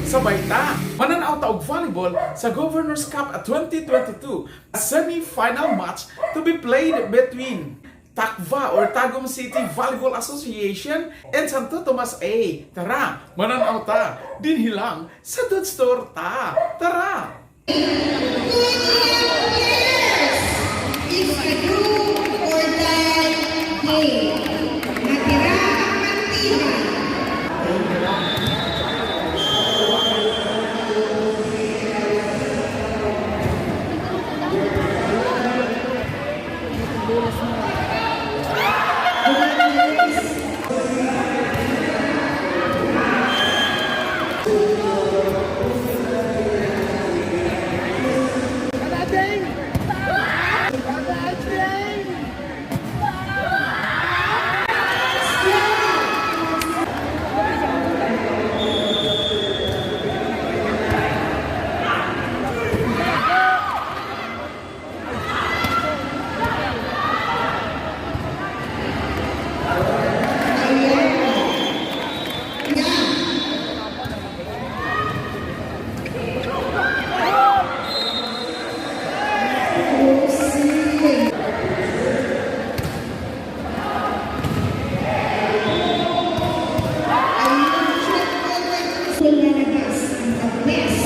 Sabay ta, mananaw ta og volleyball sa Governor's Cup 2022, a semi-final match to be played between TACVA or Tagum City Volleyball Association and Santo Tomas A. Tara, mananaw ta, dinhi lang sa Dudes Torta. Tara! Players! It's a do or die game. Natira ang mantika. Lalabas ang the best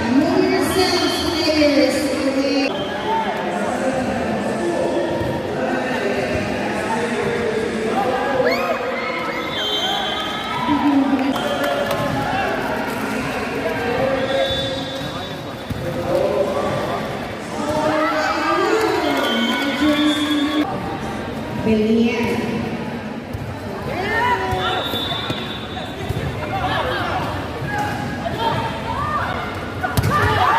among yourselves, players. Away. Belian. Santo Tomas.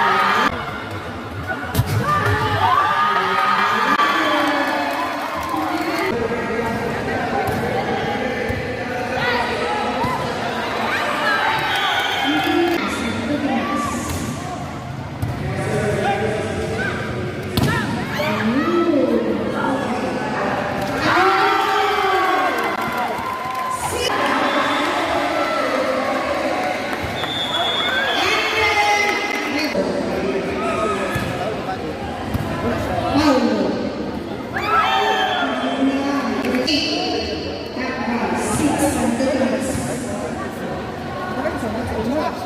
Paulo. 8, 6, Santo Tomas.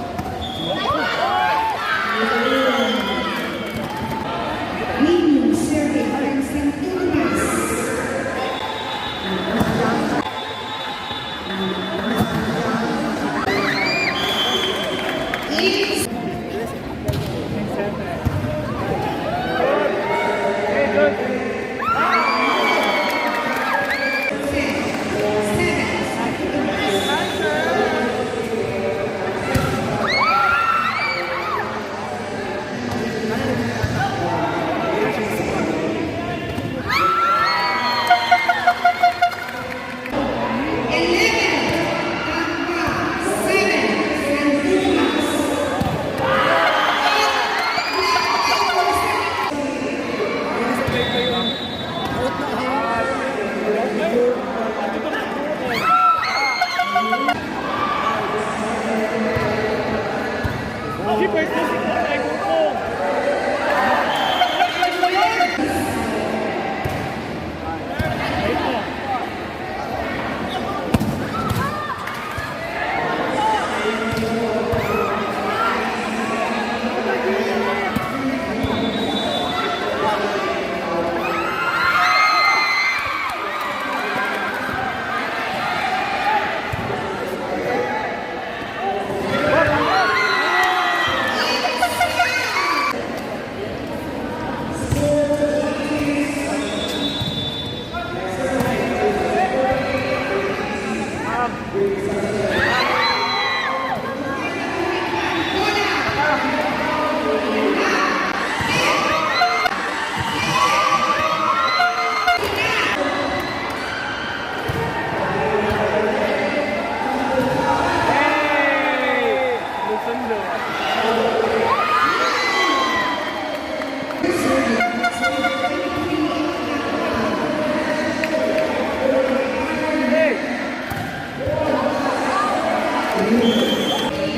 Winning serving from Santo Tomas. 8. 7, Santo Tomas. 11, Tampa, 7, Santo Tomas.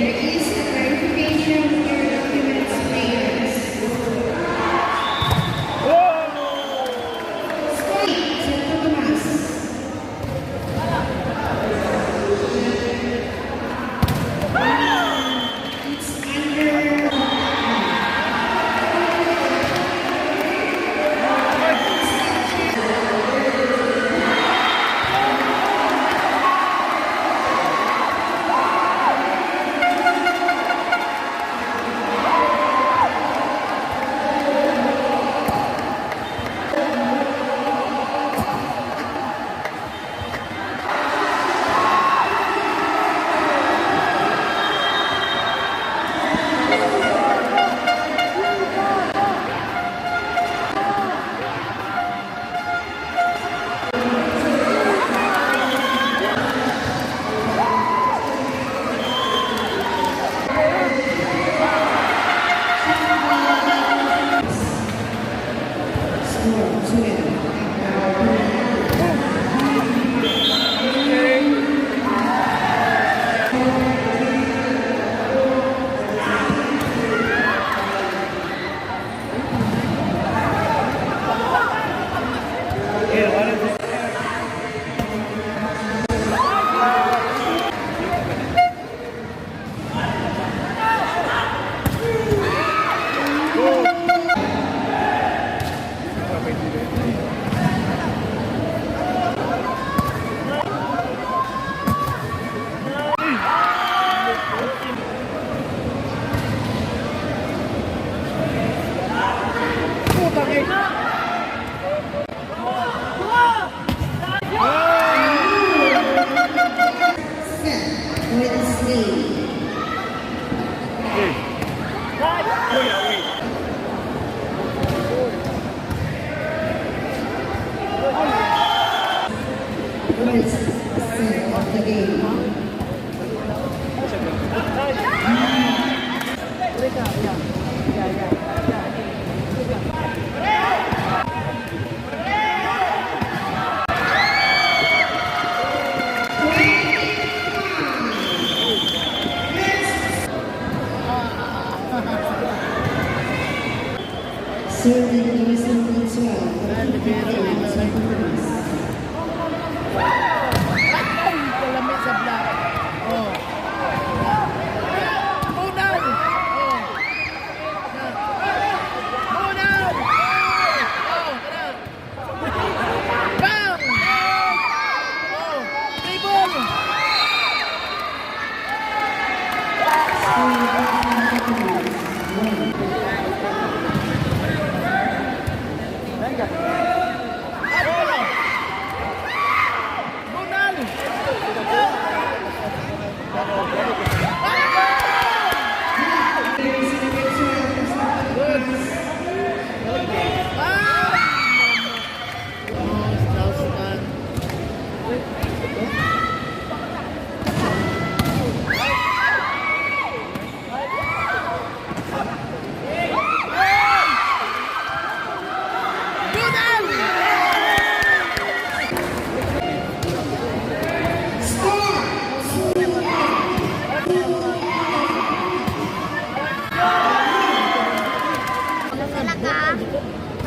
There is a Score 12. Set Wednesday. First set of the game. Serving jersey number 12, Santo Tomas. Kalami sa black. Oh. Bunal! Oh. Bunal! Oh. Bang! Oh. Dribble! Score Santo Tomas, 1. Ano? Bunal! Jersey number 12, Santo Tomas. Ah! Oh, Strauss-Kahn. Bunal! Score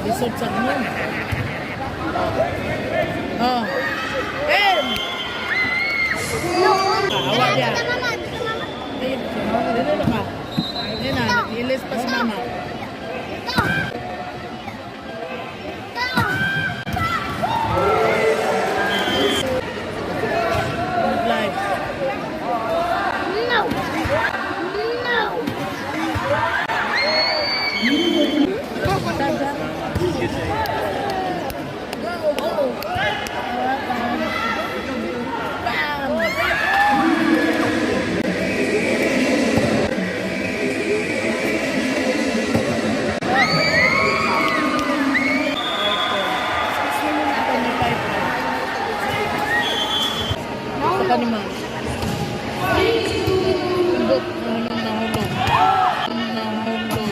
Lisod sa gnon. Oh. Ten! Awa niya. Ayun, dito na ka. Ayun na, nag-ilis pa si mama. Good life. No! No! Go, go! Bam! Ito ni Ma'am. Nahulog, nahulog. Nahulog.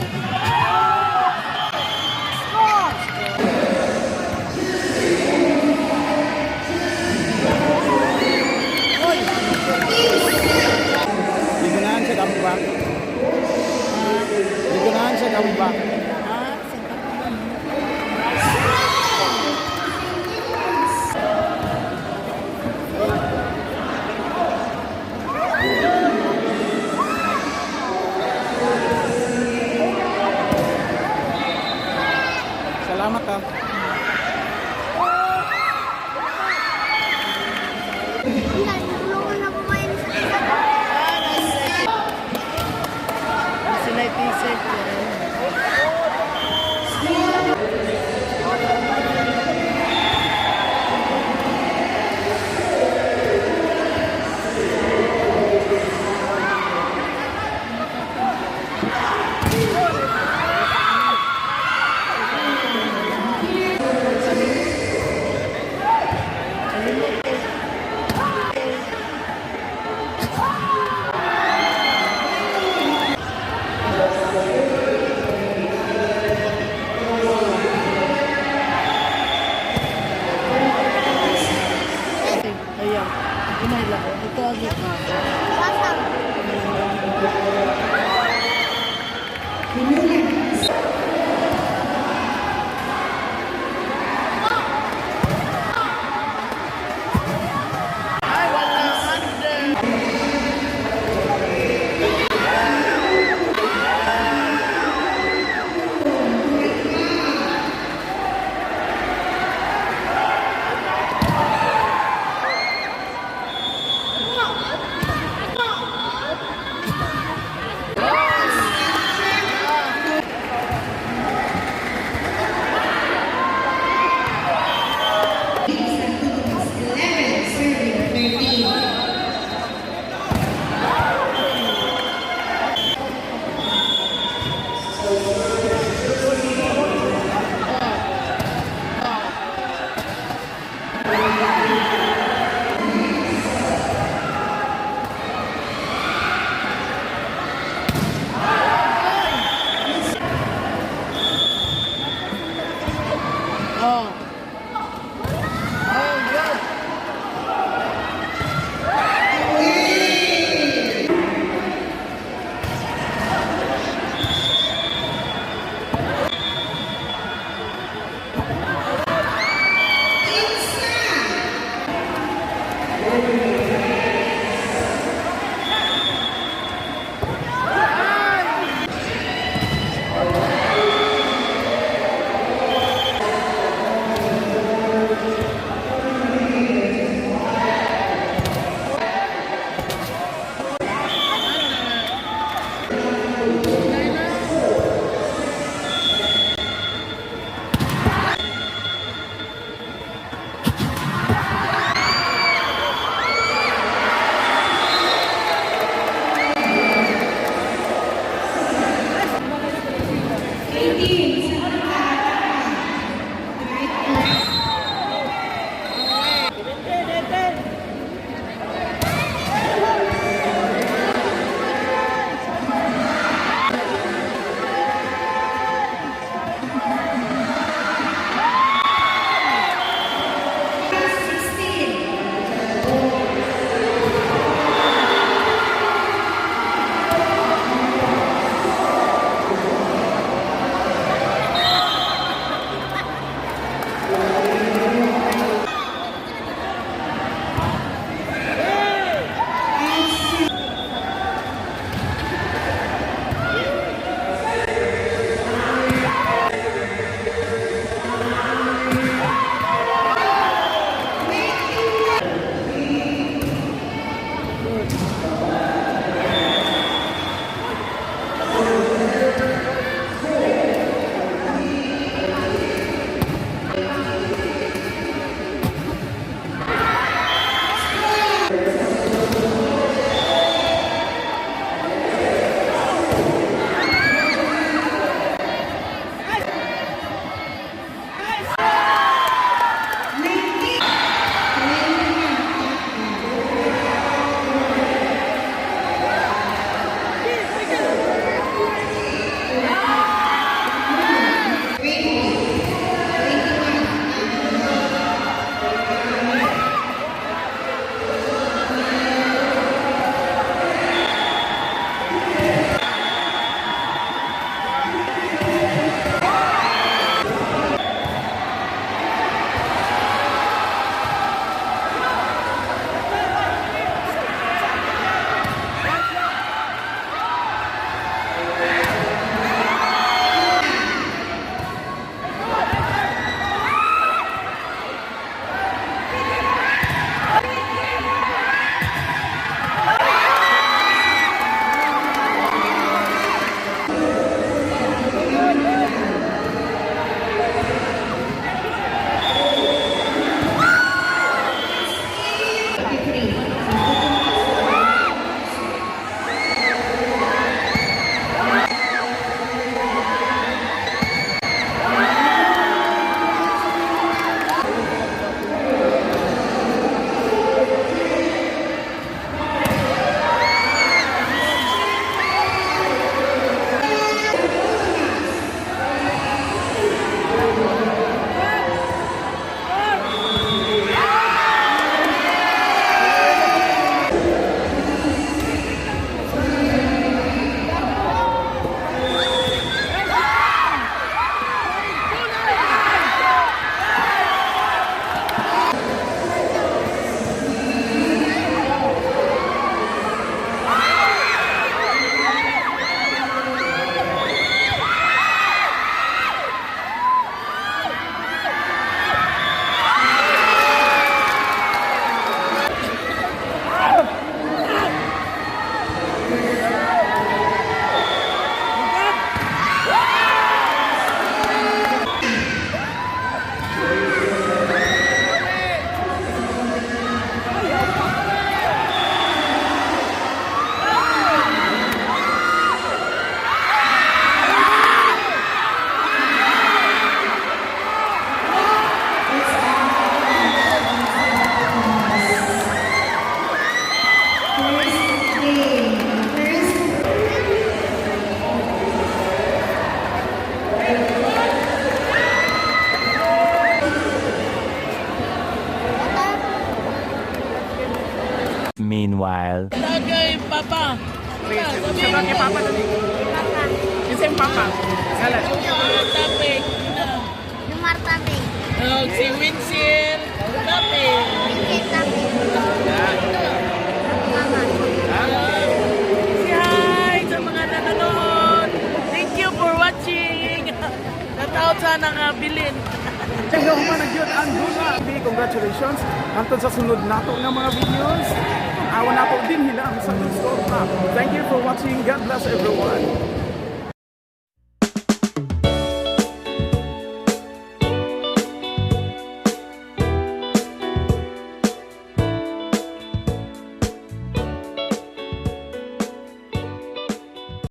Gigunahan siya comeback. Gigunahan siya comeback. Ah, sa tapunan. Salamat ah. Tulungan na kumain sa isa. Sila itisip. papa dali. Papa. Kinsa imong papa? Ngalan. Topic. Lumar Tape. Oh, si Winsel. Topic. Winsel Tape. Mama. Say hi sa mga nanonood. Thank you for watching. Shout out sa nga bilin. Hello, man gyud ang dula. Congratulations. Hangtod sa sunod nato nga mga videos. Awa nato din hilang sa Gusto. Thank you for watching. God bless everyone.